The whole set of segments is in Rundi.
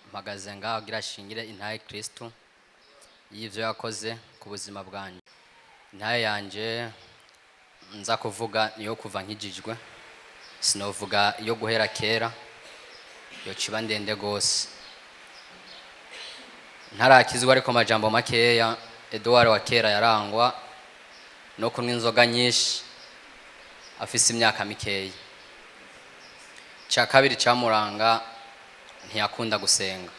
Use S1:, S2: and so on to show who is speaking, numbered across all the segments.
S1: Mpagaze ngaho kugira ashingire intahe Kristo y'ivyo yakoze ku buzima bwanjye. Intahe yanje nza kuvuga niyo kuva nkijijwe, sinovuga iyo guhera kera, yoca iba ndende gose. Ntarakizwa ariko amajambo makeya, Edouard wa kera yarangwa no kunywa inzoga nyinshi afise imyaka mikeya. Icya kabiri cyamuranga, ntiyakunda gusenga.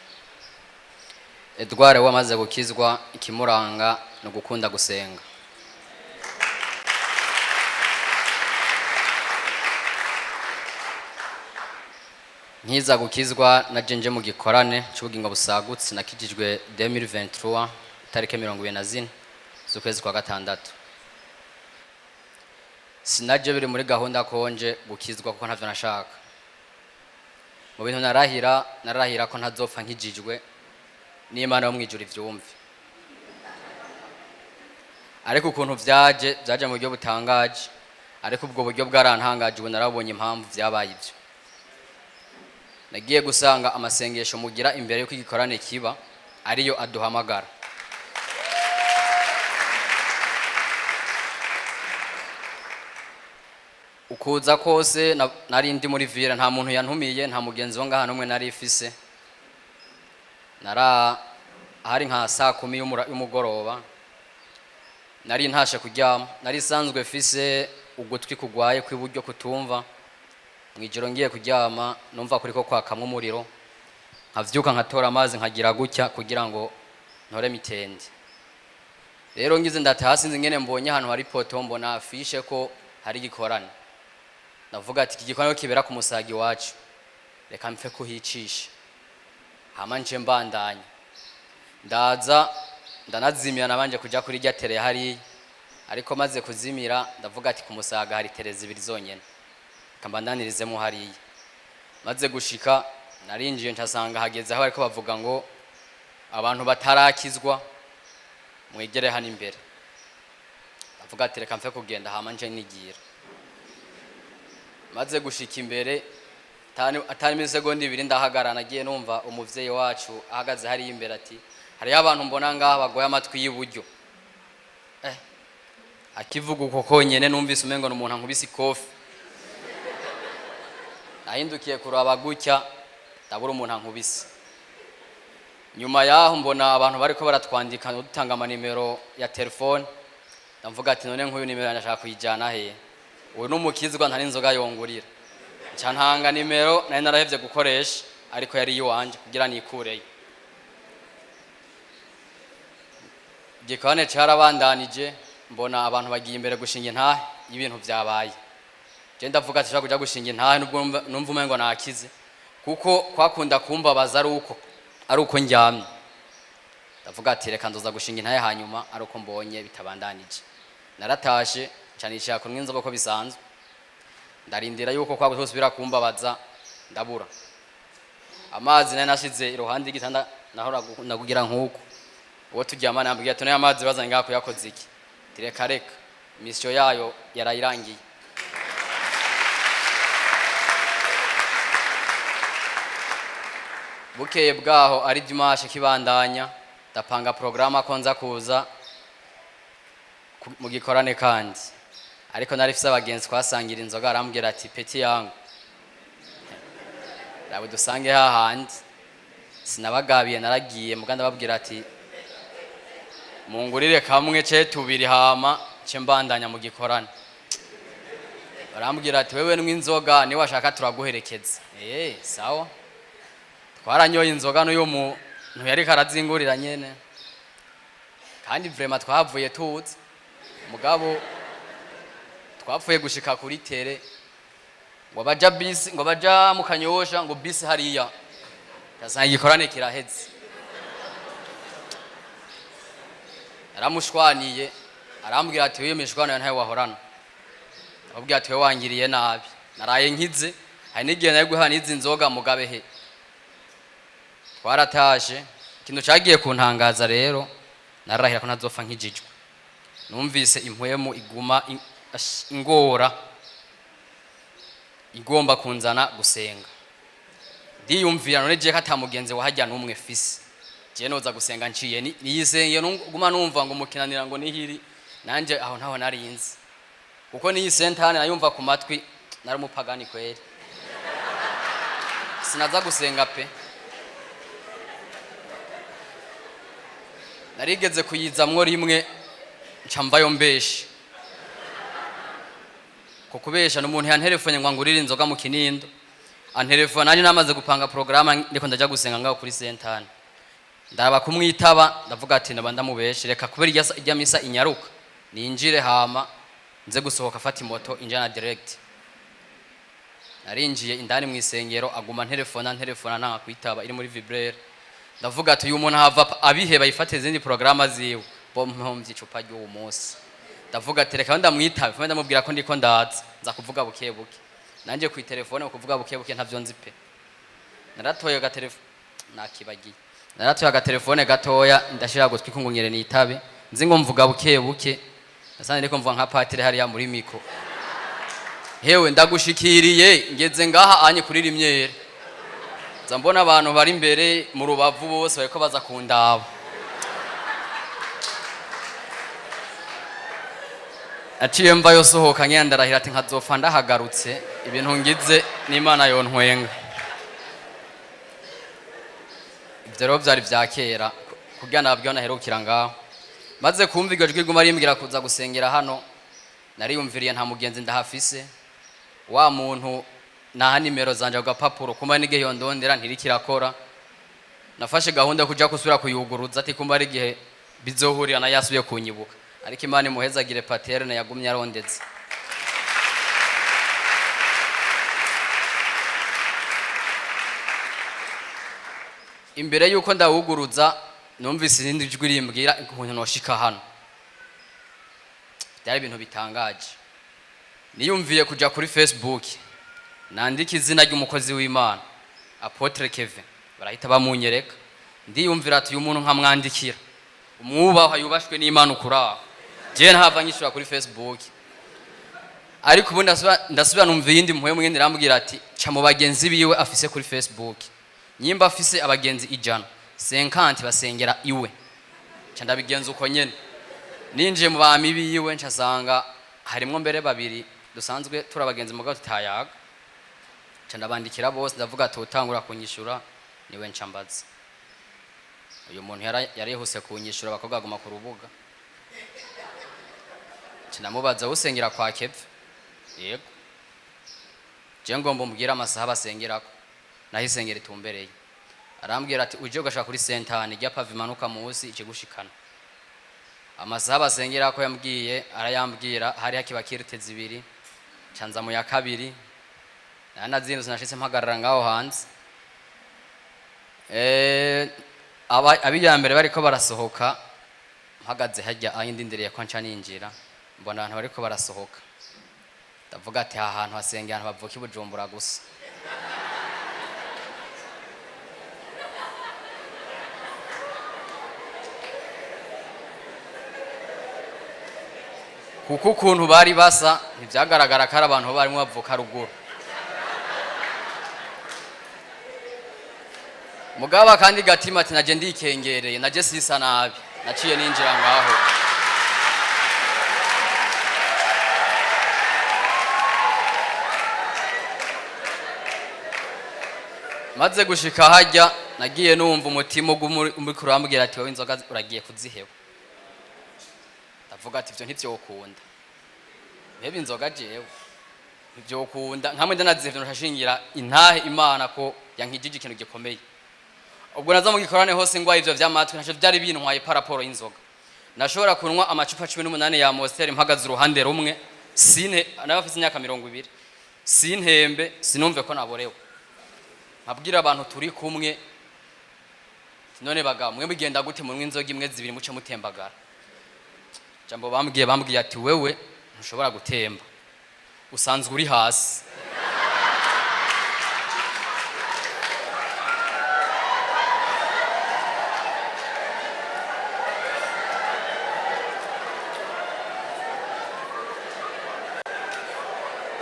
S1: Edouard we amaze gukizwa, ikimuranga ni ugukunda gusenga. Nkiza gukizwa na nje mu gikorane cy'ubugingo busagutse, nakijijwe 2023 itariki 24 z'ukwezi kwa gatandatu. Sinaje biri muri gahunda konje gukizwa kuko ntavyo nashaka. Mu bintu narahira, narahira ko ntazopfa nkijijwe, n'Imana yo mwijuru ivyumve. Ariko ukuntu vyaje, vyaje mu buryo butangaje, ariko ubwo buryo bwarantangaje. Ubu narabonye impamvu vyabaye ivyo. Nagiye gusanga amasengesho mugira imbere y'uko igikorane kiba ariyo aduhamagara. Ukuza kose nari ndi muri ville, nta muntu yantumiye, nta mugenzi wo ngaha n'umwe nari ifise. Nara hari nka saa 10 y'umugoroba, nari ntashe kuryama. Nari isanzwe fise ugutwi kugwaye kw'iburyo kutumva. Mwijoro ngiye kuryama numva kuriko kwakamwo umuriro, nkavyuka nkatora amazi nkagira gutya kugira ngo ntore mitende. Rero ngize ndataha, sinzi ingene mbonye ahantu hari poto, mbona afishe ko hari igikorane. Ndavuga ati iki gikorane kibera ku Musaga iwacu, reka mpfe kuhicisha hama nce mbandanya. Ndaza ndanazimira, nabanje kuja kuri rya tere hariya, ariko maze kuzimira ndavuga ati ku Musaga hari tere zibiri zonyene, reka mbandanirizemo hariya. Maze gushika narinjiye, ncasanga hageze aho bariko bavuga ngo abantu batarakizwa mwegere hano imbere. Ndavuga ati reka mpfe kugenda hama nce nigira. Maze gushika imbere atari imisegonda ibiri ndahagarara, nagiye numva umuvyeyi wacu ahagaze hariya imbere ati hariyo abantu mbona ngaha bagoye amatwi y'iburyo. Akivuga uko konyene numvise umengo ni umuntu ankubise ikofi. Nahindukiye kuraba gutya ndabura umuntu ankubise. Nyuma yaho mbona abantu bariko baratwandika dutanga amanimero ya telefone, ndavuga ati none nk'uyu nimero ndashaka kuyijyana he? Uyu ni umukizwa, nta n'inzoga yongurira. Nca ntanga nimero nari narahevye gukoresha ariko yari iyiwanje kugira nikureyo. Igikorane carabandanije, mbona abantu bagiye imbere gushinga intahe y'ibintu vyabaye. Je ndavuga ati nshobora kuja gushinga intahe nubwo numva umengo nakize, kuko kwakunda kumbabaza ari uko ndyamye. Ndavuga ati reka nzoza gushinga intahe hanyuma ari uko mbonye bitabandanije. Naratashe nca nicara kunywa inzoga uko bisanzwe, ndarindira yuko kwa gusubira kumbabaza, ndabura amazi nari nashize iruhande y'igitanda nahora nakugira nkuko uwo turyamana yambwiye ati amazi bazanye ngaha kuyakoze iki? Ati reka reka, misiyo yayo yarayirangiye. Bukeye bwaho ari dimanche kibandanya, ndapanga porogaramu ko nza kuza mu gikorane kandi, ariko nari mfise abagenzi twasangira inzoga, arambwira ati petit yangu rawe dusange hahandi. Sinabagabiye, naragiye muga ndababwira ati mungurire kamwe ce tubiri hama ce mbandanya mu gikorane. Barambwira ati wewe nywa inzoga, niba washaka turaguherekeza. Sawa, twaranyoye inzoga n'uyu muntu yariko arazingurira nyene, kandi vraiment twahavuye tuzi. Mugabo twapfuye gushika kuri tere, ngo baja bisi, ngo baja mu Kanyosha, ngo bisi hariya, gasanga igikorane kiraheze. Yaramushwaniye, arambwira ati wiyo mishwano ntayo wahorana. Ababwira ati wewe wangiriye nabi, naraye nkize, hari n'igihe nari guhana n'izi nzoga mugabe he. Twaratashe. Ikintu cagiye kuntangaza rero, narahira ko ntazopfa nkijijwe. Numvise impwemu iguma ingora, igomba kunzana gusenga. Ndiyumvira none je ko ata mugenzi wahajya n'umwe fise, je noza gusenga nciye niyisenge guma numva ngo mukinanira ngo nihiri nanje aho ntaho narinzi, kuko niyi sentane nayumva ku matwi, nari umupagani kweri, sinaza gusenga pe. Narigeze kuyizamwo rimwe nca mvayo mbeshe, ko kubesha n'umuntu yanterefone ngo angurire inzoga mu Kinindo, anterefone nanjye namaze gupanga porogaramu ndiko ndaja gusenga ngaho kuri sentane, ndaba kumwitaba ndavuga ati ndaba ndamubeshe, reka kubera irya misa inyaruka ninjire hama nze gusohoka afata imoto injana direct. Narinjiye indani mu isengero, aguma nterefona nterefona nanga kwitaba, iri muri vibreur. Ndavuga ati uyu muntu hava abiheba yifate izindi porogaramu ziwe, bo mpomvye icupa ry'uwo munsi. Ndavuga ati reka ndamwitabe mfe ndamubwira ko ndiko ndaza, nza kuvuga buke buke nanje ku telefone, kuvuga buke buke ntavyo nzi pe. Naratoye agatelefone nakibagiye, naratoye agatelefone gatoya ndashira gutwi ko ngo ngere nitabe, nzi ngo mvuga buke buke, nasanze ndiko mvuga nka patire hariya muri miko. Hewe ndagushikiriye ngeze ngaha anye kuri rimyere, nza mbona abantu bari imbere mu rubavu bose bariko baza kundaba. Aciye mva yosohoka ngenda ndarahira ati nkazopfa ndahagarutse, ibintu ngize n'Imana yontwenga. Ivyo rero vyari vya kera, kugira nababwiye naherukira ngaho. Maze kumva iryo jwi riguma rimbwira kuza gusengera hano, nariyumviriye nta mugenzi ndahafise, wa muntu naha nimero zanje ku gapapuro kumba n'igihe yondondera ntiriko irakora. Nafashe gahunda yo kuja gusubira kuyuguruza ati kumba ari igihe bizohurira nayo yasubiye kunyibuka, ariko Imana imuhezagire Paterne yagumye arondetse. Imbere yuko ndawuguruza numvise irindi jwi rimbwira ukuntu noshika hano. Byari ibintu bitangaje. Niyumviye kuja kuri Facebook nandika izina ry'umukozi w'Imana Apotre Kevin, barahita bamunyereka. Ndiyumvira ati uyu muntu nkamwandikira, umwubahwa yubashwe n'Imana ukuraho, je ntava nyishura kuri Facebook. Ariko ubu ndasubira numva iyindi mpwemu yindi irambwira ati ca mu bagenzi biwe afise kuri Facebook, nyimba afise abagenzi 100, 50 basengera iwe. Ca ndabigenza uko nyene, ninjiye mu bami biwe ncasanga harimwo mbere babiri dusanzwe turi abagenzi mugabo tutayaga. Ca ndabandikira bose ndavuga ati utangura kunyishura niwe nca mbaza. Uyu muntu yarihuse kunyishura, abakobwa baguma ku rubuga. Ca ndamubaza usengera kwa Keve? Yego. Je ngomba umbwire amasaha basengerako naho isengero itumbereye. Arambwira ati uje ugashaka kuri sentane ijya pave imanuka munsi ikigushikana. Amasaha basengerako yambwiye arayambwira, hari hakiba kirite zibiri, ca nza mu ya kabiri, nanazindutse nashitse mpagarara ngaho hanze. Abiya mbere bariko barasohoka, mpagaze hajya aho ndindiriye ko nca ninjira, mbona abantu bariko barasohoka. Ndavuga ati aha hantu hasengera abantu bavuka i Bujumbura gusa. Kuko ukuntu bari basa ntibyagaragara ko ari abantu barimo bavuka ruguru. Mugaba kandi gatima ati naje ndikengereye, naje sisa nabi, naciye ninjira ngaho. Maze gushika hajya nagiye numva umutima uguma urambwira ati wowe inzoga uragiye kuziheba. Ndavuga ati ivyo ntivyokunda, mpebe inzoga jewe ntivyokunda, nkamwe ndanazihevye nshashingira intahe Imana ko yankijije ikintu gikomeye. Ubwo naza mu gikorane hose ngwa ivyo vy'amatwi ntaco vyari bintwaye par rapport y'inzoga. Nashobora kunywa amacupa 18 ya Amstel mpagaze uruhande rumwe, sinte nawe afise imyaka 20, sintembe sinumve ko naborewe. Nkabwira abantu turi kumwe none bagabo mwe mugenda gute munywa inzoga imwe zibiri muce mutembagara? Jambo bambwiye ati wewe ntushobora gutemba, usanzwe uri hasi.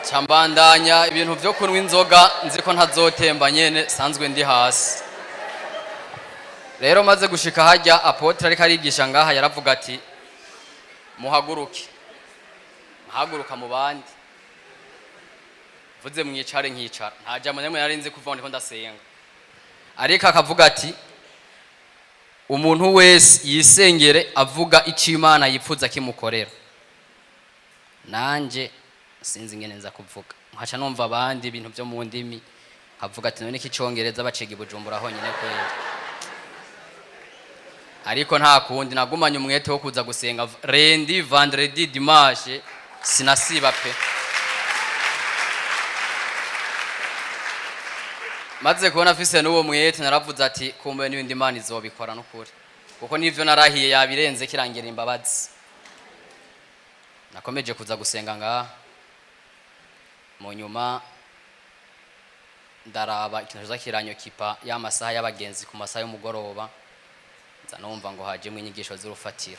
S1: Nca mbandanya ibintu vyo kunywa inzoga, nzi ko ntazotemba nyene, sanzwe ndi hasi. Rero maze gushika hajya apôtre ariko arigisha ngaha, yaravuga ati: "Muhaguruke." Nkahaguruka mu bandi, mvuze mwicare nkicara. Nta jambo namwe nari nzi kuva ndiko ndasenga, ariko akavuga ati: "Umuntu wese yisengere avuga icyo Imana yipfuza kimukorera." Nanje sinzi ingene nza kuvuga, nkaca numva abandi ibintu byo mu ndimi, nkavuga ati: "None iki icongereza baciga i Bujumbura honyine kweri?" Ariko nta kundi, nagumanye umwete wo kuza gusenga lundi, vendredi, dimanche, sinasiba pe. Maze kubona afise n'uwo mwete, naravuze ati: "Kumbe n'ibindi Imana izobikora n'ukuri, kuko n'ivyo narahiye yabirenze kirangira imbabazi." Nakomeje kuza gusenga ngaha. Mu nyuma ndaraba ikintu kiza kiranyokipa ya masaha y'abagenzi ku masaha y'umugoroba, nza numva ngo hajemwo inyigisho z'urufatiro.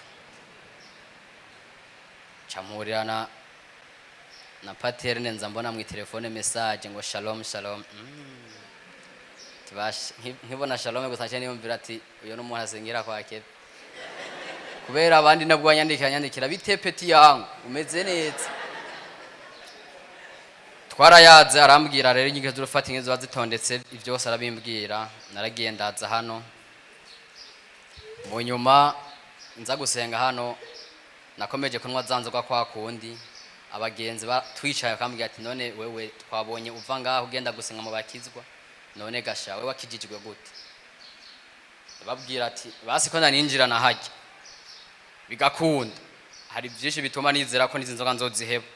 S1: Nca mpurira na paterne, nza mbona mu telefone message ngo: "Shalom, shalom." Tibasha nkibona shalom gusa, nca niyumvira ati: "Uyu ni umuntu asengera kwa Kebe," kubera abandi nabwo banyandikira nyandikira: "Bite petit yangu, umeze neza?" Twarayaze, arambwira rero inyigisho z'urufatiro ziba zitondetse, ivyose arabimbwira. Naragiye ndaza hano. Mu nyuma nza gusenga hano, nakomeje kunywa za nzoga kwa kundi. Abagenzi twicaye bakambwira ati: "None wewe twabonye uva ngaho ugenda gusenga mu bakizwa, none gasha wewe wakijijwe gute?" Babwira ati: "Basi ko naninjira nahajya bigakunda, hari byinshi bituma nizera ko n'izi nzoga nzoziheba.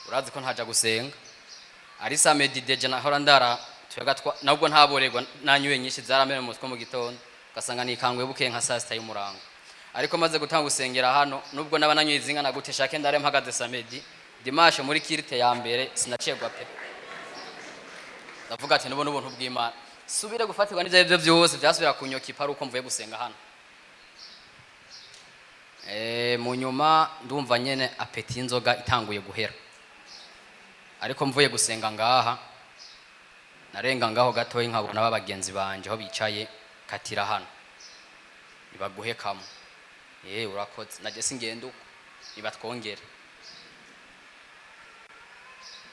S1: Urazi ko ntaja gusenga ari samedi, déjà nahora ndara tuyaga nabwo ntaborerwa, nanyuye nyinshi zaramere mu mutwe, mu gitondo ugasanga nikanguye bukeye nka saa sita y'umurango. Ariko maze gutanga gusengera hano, nubwo naba nanyuye izingana gute, shake ndare mpagaze samedi, dimanche muri culte ya mbere, sinacegwa pe." Ndavuga ati: "Nubu n'ubuntu bw'Imana." Subire gufatirwa n'ivyo arivyo vyose vyasubira kunyokipa ari uko mvuye gusenga hano. Mu nyuma ndumva nyene appétit y'inzoga itanguye guhera, ariko mvuye gusenga ngaha, narenga ngaho gatoyi nkabona babagenzi banje aho bicaye: "Katira hano nibaguhe kamwe." "Urakoze, naje singenda uko, nibatwongere."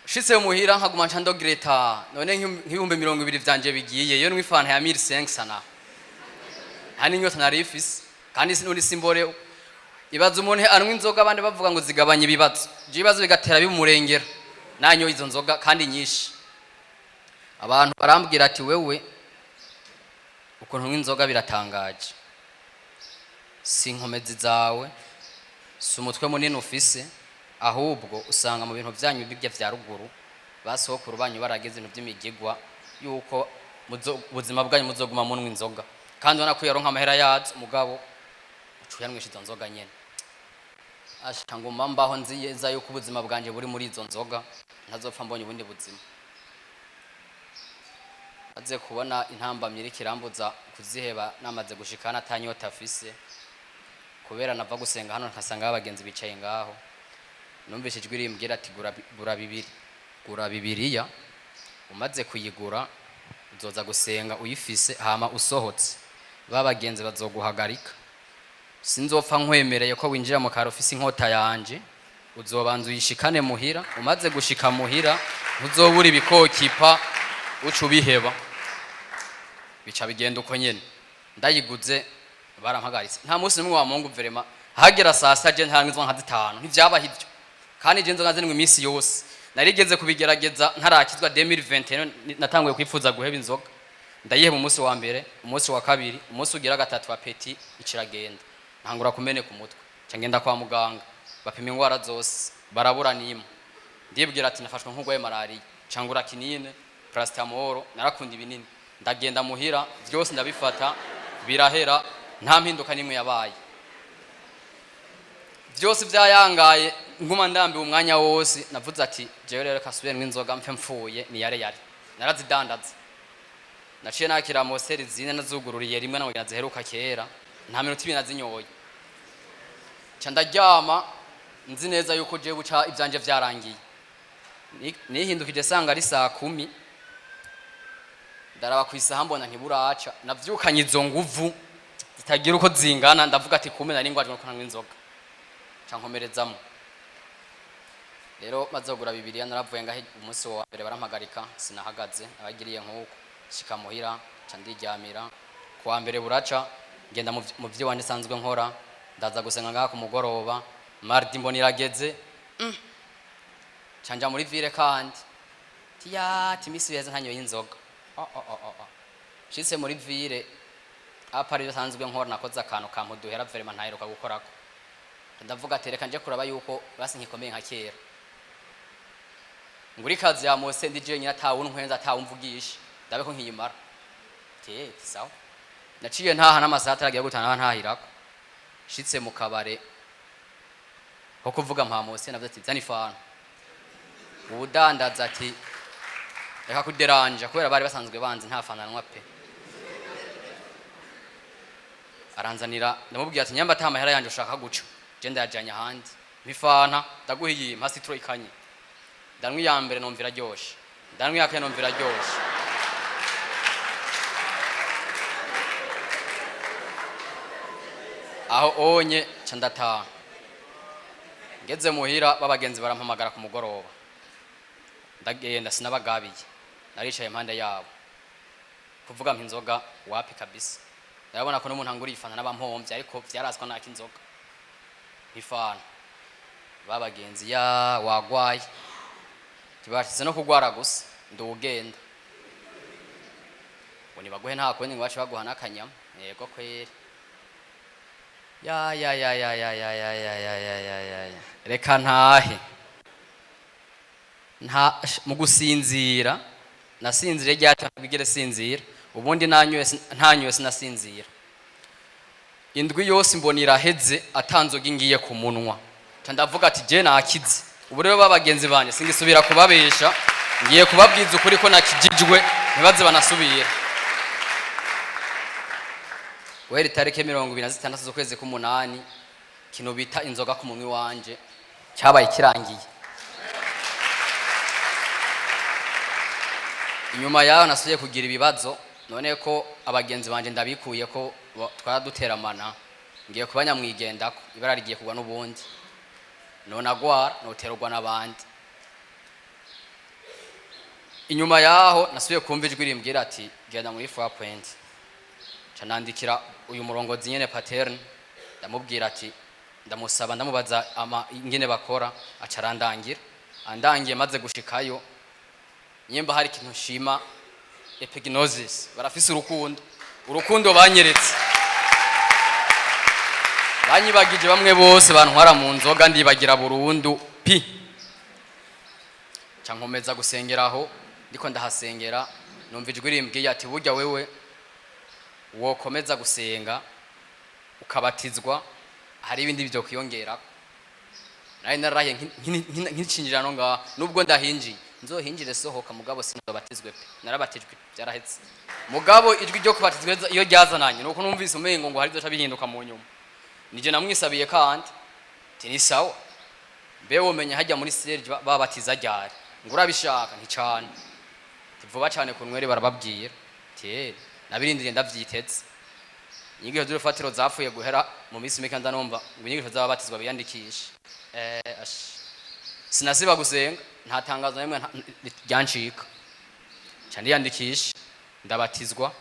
S1: Shitse muhira nkaguma nca ndogreta: none nk'ibihumbi 20 vyanje bigiye, iyo nywa ifanta ya 1500 na nta n'inyota nari ifise, kandi sinundi simborewe. Ibaza umuntu anywa inzoga, abandi bavuga ngo zigabanya ibibazo, je ibibazo bigatera bimurengera nanyoye izo nzoga kandi nyinshi. Abantu barambwira ati: "Wewe ukuntu unywa inzoga biratangaje, si inkomezi zawe, si umutwe munini ufise, ahubwo usanga mu bintu byanyu bijya vya ruguru basokuru banyu barageze ibintu by'imigigwa yuko ubuzima bwanyu muzoguma munywa inzoga, kandi ubona ko yaronka amahera yazo, mugabo uca uyanywesha izo nzoga nyene." Asha, nguma mbaho nzi neza yuko ubuzima bwanje buri muri izo nzoga, ntazopfa mbonye ubundi buzima. Maze kubona intambamyi iriko irambuza kuziheba, namaze gushika hano atanyota afise, kubera nava gusenga hano nkasanga abagenzi bicaye ngaho, numvise ijwi rimbwira ati: "Gura bibiri, gura Bibiliya. Umaze kuyigura uzoza gusenga uyifise, hama usohotse ba bagenzi bazoguhagarika. Sinzopfa nkwemereye ko winjira mu karo ufise inkota yanje. Uzobanza uyishikane muhira. Umaze gushika muhira ntuzobura ibikokipa, uca ubiheba." Bica bigenda uko nyene. Ndayiguze barampagaritse, nta munsi n'umwe wa Mungu vraiment hagera saa sita je ntanywa inzoga nka zitanu, ntivyabaho ivyo. Kandi je inzoga zinywa iminsi yose, narigeze kubigerageza ntarakizwa 2021. Natanguye kwifuza guheba inzoga, ndayiheba umunsi wa mbere, umunsi wa kabiri, umunsi ugira gatatu appétit iciragenda, ntangura kumeneka umutwe, nca ngenda kwa muganga, bapima ingwara zose barabura n'imwe. Ndibwira ati: "Nafashwe nk'urwaye malariya." Cangura kinine, paracetamol, narakunda ibinini. Ndagenda muhira, byose ndabifata, birahera, nta mpinduka n'imwe yabaye. Byose byayangaye, nguma ndambiwe umwanya wose. Navuze ati: "Jewe rero kasubire inzoga mpfe mfuye ni yare yare." Narazidandaza, naciye nakira Amstel zine, nazugururiye rimwe namubwira ziheruka kera, nta minota 2 nazinyoye, nca ndaryama nzi neza yuko jewe buca ivyanje vyarangiye. Nihindukije sanga ari saa 10, ndaraba ku isaha mbona ntiburaca. Navyukanye izo nguvu zitagira uko zingana, ndavuga ati kumbe nari ngwajwe nuko ntanywa inzoga, nca nkomerezamo. Rero maze kugura Bibiliya, naravuye ngaho umunsi wa mbere barampagarika, sinahagaze, abagiriye nk'uko shika muhira nca ndiryamira. Ku wa mbere buraca, ngenda mu vyo wanje nsanzwe nkora, ndaza gusenga ngaha ku mugoroba. Mardi mbona irageze, nca nja muri ville kandi tiya timisi beza ntanyoye inzoga. Oh, oh, oh, oh, oh. Nshitse muri ville apa ariyo nsanzwe nkora, nakoze akantu kampuduhera vraiment ntaheruka gukorako. Ndavuga ati reka nje kuraba yuko basi nkikomeye nka kera, nguri kazi ya Mose ndi jenyine, atawuntwenza, atawumvugisha, ndabe ko nkiyimara. Te sawa, naciye ntaha n'amasaha ataragiye gutana, ntahirako. Nshitse mu kabare ho kuvuga mpa Mose, navuze ati zana ifana. Uwudandaza ati reka kuderanja, kubera bari basanzwe banzi nta fana nanywa pe. Aranzanira, ndamubwira ati nyamba ata mahera yanje ushaka guca, je ndayajanye ahandi, mpa ifanta, ndaguha iyi, mpa citron ikanye. Ndanywa iya mbere numva iraryoshe, ndanywa iya kane numva iraryoshe. Aho onye nca ndataha. Ngeze muhira babagenzi barampamagara ku mugoroba, ndagenda, sinabagabiye, naricaye impande yabo. Kuvuga mpa inzoga wapi kabisa, ndabona ko n'umuntu anguriye ifanta n'abampombye, ariko vyarazwa naka inzoga ifanta. Babagenzi ya wagwaye, ntibashize no kugwara gusa, nduwugenda ngo nibaguhe nta kundi, ngo bace baguha n'akanyama. Yego kweri, ya ya ya ya ya ya ya ya ya ya ya ya ya, reka ntahe. Nta mu gusinzira, nasinzire ryati bigere sinzira, ubundi nanyuwe ntanyuwe sinasinzira. Indwi yose mbona iraheze atanzoga ngiye ku munwa. Nca ndavuga ati je nakize. Ubu rero babagenzi banje singisubira kubabesha, ngiye kubabwiza ukuri ko nakijijwe, ntibaze banasubira. Guhera itariki 26 z'ukwezi k'umunani, kino bita inzoga ku munwa wanje cyabaye kirangiye. Inyuma yaho nasubiye kugira ibibazo, none ko abagenzi banje ndabikuye ko twaraduteramana, ngiye kuba nyamwigendako, ibara rigiye kugwa n'ubundi, none agwara noterwa n'abandi. Inyuma yaho nasubiye kumva ijwi rimbwira ati genda muri four point. Nca nandikira uyu murongozi nyene Paterne, ndamubwira ati ndamusaba, ndamubaza ama ingene bakora, aca arandangira. Andangiye maze gushikayo, nyemba hari ikintu nshima epignosis, barafise urukundo, urukundo banyeretse, banyibagije bamwe bose bantwara mu nzoga, ndibagira burundu pi. Nca nkomeza gusengera aho, ndiko ndahasengera numva ijwi rimbwiye ati burya wewe wokomeza gusenga ukabatizwa, hari ibindi byo kwiyongerako. Nari narahiye nkicinjira no ngaha, nubwo ndahinjiye nzohinjire sohoka, mugabo sinabatizwe pe. Narabatijwe byarahetse, mugabo ijwi ryo kubatizwa iyo ryazananye nuko numvise umengo ngo hari ibyo bihinduka mu nyuma. Nije namwisabiye kandi ati ni sawa, mbe womenya hajya muri serge babatiza ryari? Ngo urabishaka? Nti cane. Ati vuba cane ku nwere barababwira. Ati nabirindiriye ndavyiteze. Inyigisho z'urufatiro zapfuye guhera mu minsi mike, ndanumva ngo inyigisho z'ababatizwa biyandikishe. Sinasiba gusenga, nta tangazo na rimwe ryancika. Nca ndiyandikisha, ndabatizwa.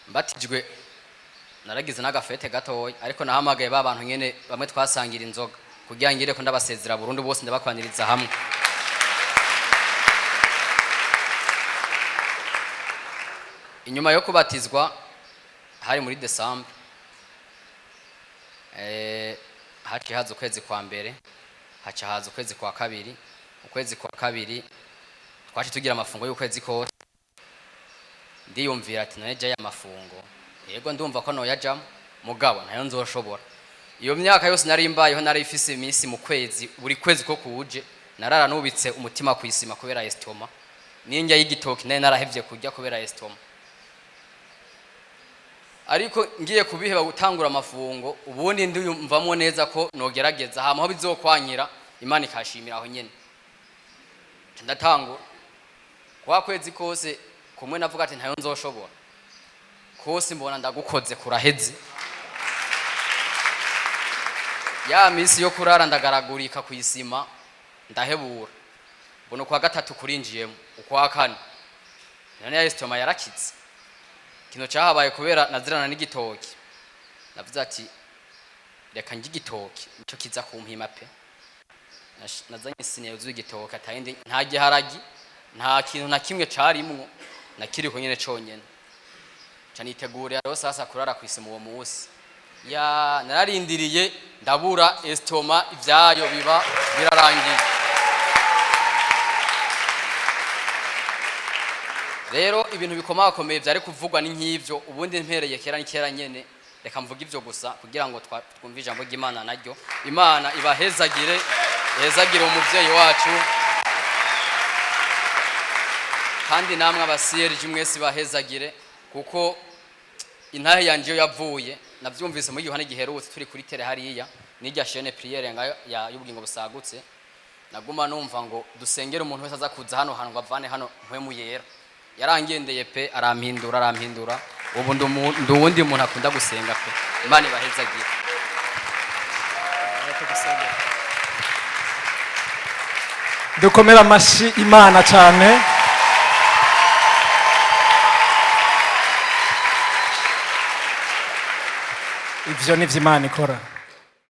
S1: Mbatijwe naragize n'agafete gatoya, ariko nahamagaye ba bantu nyene bamwe twasangira inzoga kugira ngire ko ndabasezera burundu bose, ndabakwaniriza hamwe. Inyuma yo kubatizwa hari muri December, haciye haza ukwezi kwa mbere, haca haza ukwezi kwa kabiri. Ukwezi kwa kabiri twaci tugira amafungo y'ukwezi kose. Ndiyumvira ati none je aya mafungo, yego ndumva ko noyajamo, mugabo ntayo nzoshobora. Iyo myaka yose nari mbayeho nari ifise iminsi mu kwezi, buri kwezi ko kuje narara nubitse umutima kwisima kubera estomac, n'indya y'igitoki nari narahevye kurya kubera estomac. Ariko ngiye kubiheba gutangura amafungo, ubundi ndiyumvamo neza ko nogerageza, hama aho bizokwanyira Imana ikashimira aho nyene. Nca ndatangura kwa kwezi kose kumwe navuga ati ntayo nzoshobora, kose mbona ndagukoze kuraheze. Ya minsi yo kurara ndagaragurika ku isima, ndahebura. Mbona ukwa gatatu kurinjiyemo, ukwa kane, none ya estomac yarakitse. Ikintu cyahabaye, kubera nazirana n'igitoki, navuze ati reka njye igitoki nicyo kiza kumpima pe. Nazanye isiniya yuzuye igitoki, atayindi, nta giharagi, nta kintu na kimwe carimwo, nakiriko nyene conyene. Ca nitegurira rero sasa kurara kw'isima uwo munsi. Ya nararindiriye ndabura, estomac ivyayo biba birarangiye. Rero ibintu bikomakomeye byari kuvugwa ni nk'ivyo. Ubundi mpereye kera ni kera nyene. Reka mvuge ivyo gusa kugira ngo twumve ijambo ry'Imana naryo. Imana ibahezagire, ihezagire umuvyeyi wacu, kandi namwe abasiyeriji mwese ibahezagire, kuko intahe yanje iyo yavuye navyumvise muri Yohana giherutse turi kuri tere hariya n'irya chaîne prière ngayo y'ubugingo busagutse. Naguma numva ngo dusengere umuntu wese aza kuza hano hantu ngo avane hano mpwemu yera. Yarangendeye pe, arampindura, arampindura. Ubu ndi uwundi muntu akunda gusenga pe. Imana ibahezagire.
S2: Dukomere amashyi Imana cyane. Ivyo ni Imana ikora.